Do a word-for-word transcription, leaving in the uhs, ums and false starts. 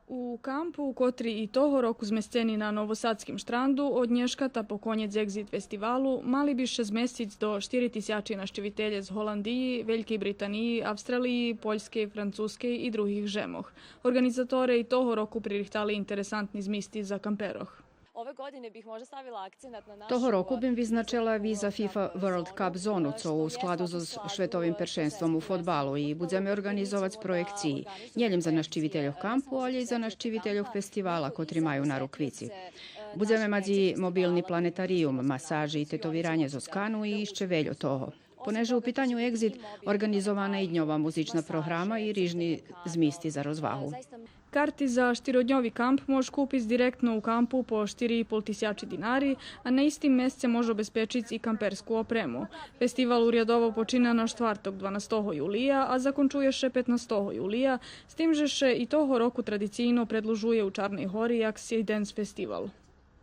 У кампу, котри и того року змесцени на Новосадским штранду, од нєшка та по конєц Екзит фестивалу мали би ше змесциц до штири тисячи нащивителє з Голандиї, Велькей Британиї, Австралиї, Польскей, Французкей и других жемох. Орґанизаторе и того року пририхтали интересантни змисти за камперох. Ove godine bih možda stavila akcenat na našu... Того року бим визначела Visa FIFA World Cup зону, цо у складу зоз шветовим першенством у фодбалу, и будземе орґанизовац проєкциї нєлєм за нащивительох кампу, алє и за нащивительох фестивала котри маю на Руквици. Будземе мац и мобилни планетариюм, масажи и тетовиранє зоз кану и ище вельо того. Понеже у питаню Екзит, орґанизована и дньова музична програма и рижни змисти за розвагу. Карти за штиродньови камп мож купиц директно у кампу по штири и пол тисячи динари, а на истим месце мож обезпечиц и камперску опрему. Фестивал урядово почина на штварток, дванастого юлия, а закончує ше петнастого юлия, з тим же ше и того року традицийно предлужує у Чарней Гори як Sea Dance фестивал.